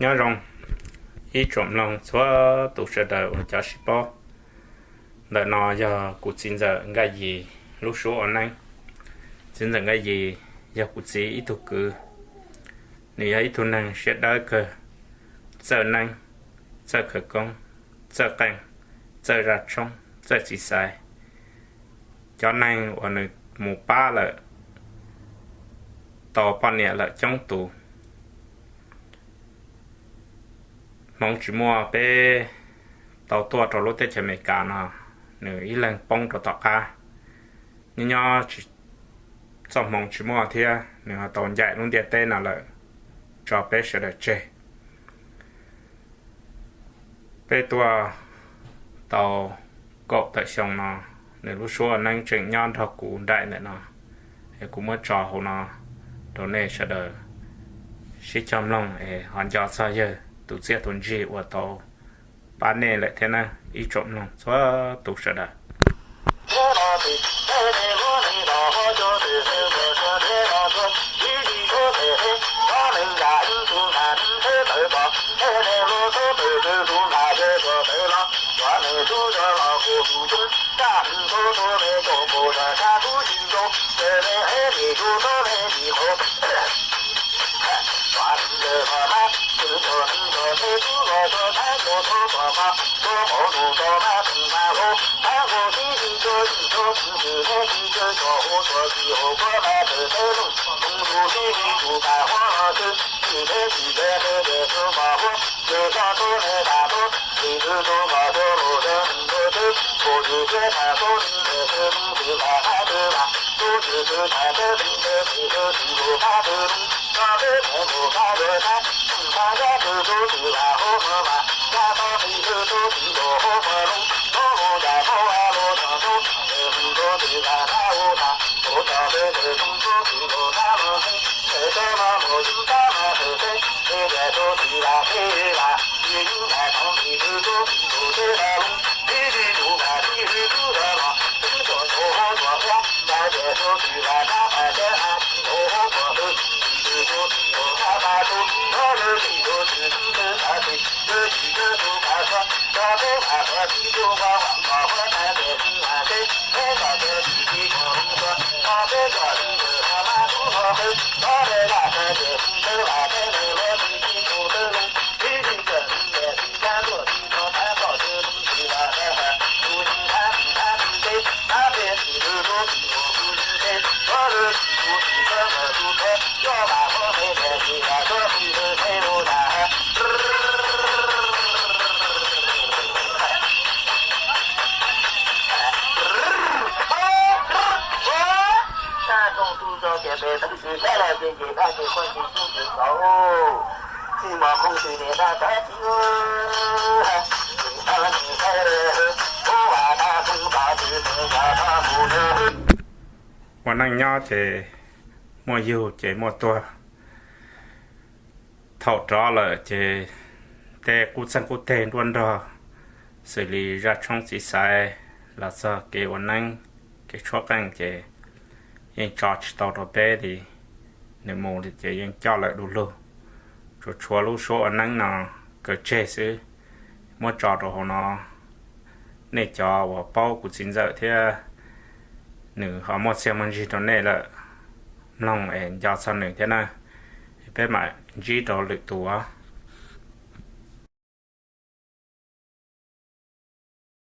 Nyob zoo ib tsoom mloog txhua tus sawv daws uas cov sib paub. Ntawm no yog kuv txiv ntxawm Nkaj Yis lub suab ua neeb. Txiv ntxawm Nkaj Yis yog kuv txiv ib tug kwv. Nws yog ib tug neeg siab dawb kawg, txawj neeb, txawj khawv koob, txawj qeej, txawj zaj tshoob, txawj txiv xaiv. Cov neeg uas nws mus pab lawm tau poj niam lawm coob tus. Hmoov tsis muaj peb tau tuaj rau lub teb chaws Amelikas no, nws ib leeg poob rau tom qab. Nyob nyob tsis txoj hmoov tsis muaj thiab, nws ho tau ncaim lub ntiaj teb no lawm, tso peb sawv daws tseg. Peb tuaj tau kaum tawm xyoo no, nws lub suab neeb tseem nyob nrog kuv nraim ntawm no, es kuv muab tso hauv no rau nej sawv daws sib cog mloog es ho nco txog yawg tus txiaj tus ntsig uas tau pab nej lawm thiab na, ib tsoom mloog txhua tus sawv daws. Ua neej nyob ces muaj yug ces muaj tuag. Thaum rov lawm ces tej qub txeeg qub teg nruab nrog, xws li zaj tshoob txiv xaiv los txog kev ua neeb, kev tshuab qeej ces yeej tso tsis tau rau peb li. Nws mus ces yeej coj lawm du lug, tsuas tshuav lub suab ua neeb no kaw tseg xwb. Muab tso rau hauv no, nej cov uas paub kuv txiv ntxawm thiab nws ho muaj txiaj muaj ntsig rau nej lawm, mloog es nco txog nws thiab na. Peb mam ntsib rau lwm tus.